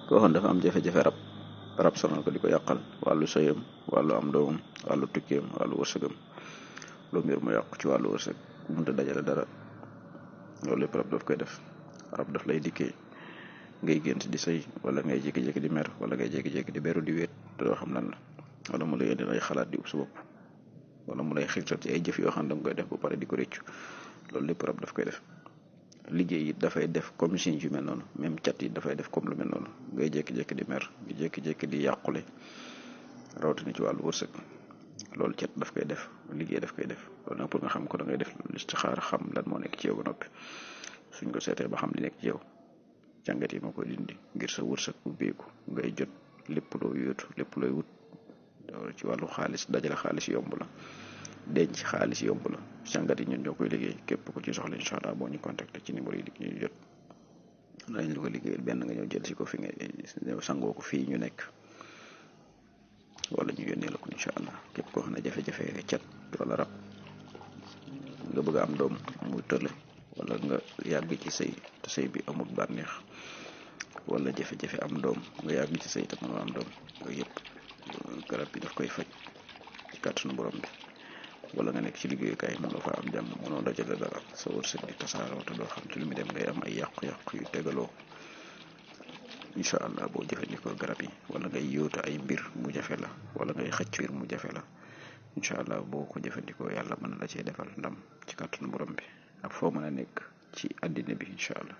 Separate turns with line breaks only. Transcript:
koo xam dafa am jafe-jafe rab sonal ko di ko yàqal wàllu sëyam wàllu am doomam wàllu tukkeem wàllu wërsëgam lu mbir mu yàqu ci wàllu wërsëg mënta dajale dara loolu lépp rab daf koy def. rab daf lay dikkee ngay gént di sëy wala ngay jékki-jékki di mer wala ngay jékki-jékki di beru di wéet te doo xam lan la wala mu lay indil ay xalaat di ub su bopp wala mu lay xirtal ci ay jëf yoo xam ne danga koy def ba pare di ko réccu loolu lépp rab daf koy def. liggéey it dafay def comme signe yu mel noonu même cat yi dafay def comme lu mel noonu ngay jékki-jékki di mer ngay jékki-jékki di yàqule rawatina ci wàllu wërsëg loolu cat daf koy def liggéey daf koy def loolu nag pour nga xam ko da ngay def listixaar xam lan moo nekk ci yow ba noppi suñ ko seetee ba xam li nekk ci yow jàngat yi moo koy dindi ngir sa wërsëg ubbeeku ngay jot lépp loo yóotu lépp looy wut ci wàllu xaalis dajale xaalis yomb la denc xaalis yomb la jàngat yi ñun ñoo koy liggéey képp ku ci soxla incha allah boo ñu contacté ci numéro yi ñu jot dañ la ko liggéeyal benn nga ñëw jël si ko fi nga sangoo ko fii ñu nekk wala ñu yónnee la ko incha allah képp koo xam ne jafe-jafe cat wala rab nga bëgg a am doom muy tële wala nga yàgg ci sëy te sëy bi amul bànneex wala jafe-jafe am doom nga yàgg ci sëy te mënoo am doom yooyu yëpp garab bi daf koy faj ci kàttanu borom bi. wala nga nekk ci liggéeyukaay mënoo fa am jàmm mënoo dajale dara sa wërsëg di tasaaroo te doo xam ci lu mu dem ngay am ay yàqu-yàqu yu tegaloo incha allah boo jëfandikoo garab yi wala ngay yóotu ay mbir mu jafe la wala ngay xëcc mbir mu jafe la incha allah boo ko jëfandikoo yàlla mën na la cee defal ndam ci kàttanu borom bi ak foo mën a nekk ci àddina bi incha allah.